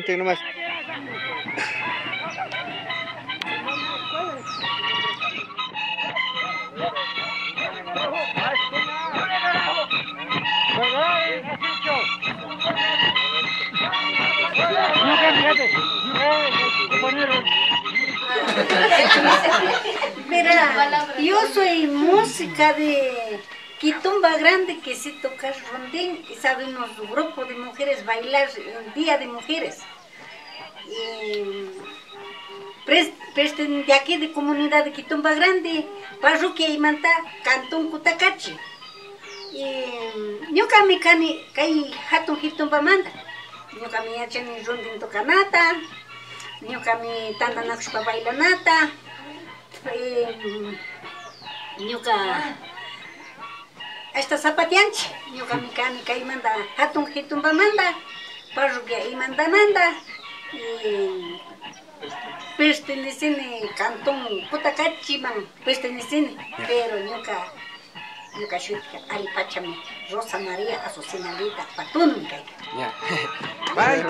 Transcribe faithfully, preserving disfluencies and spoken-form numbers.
Nomás. Mira, yo soy música de Quitumba Grande, que sí toca rondín, y sabemos grupo de mujeres bailar en Día de Mujeres. Y pres- presten de aquí de comunidad de Quitumba Grande, parroquia Imanta, cantón Cotacachi. Y ñukami kani kay hatun Quitumbamanta. Ñukami yachani rondín tocanata, ñukami tantanakushpa bailanata. Y ñuka ashta zapatianchi, ñukami kani kaymanta hatun Quitumbamanta, parroquia Imantamanta, y pertenecini cantón Cotacachiman pertenecini, pero ñuka, ñuka shutika allipachami Rosa María Azucena Lita Patun kayka. Ya. Pay,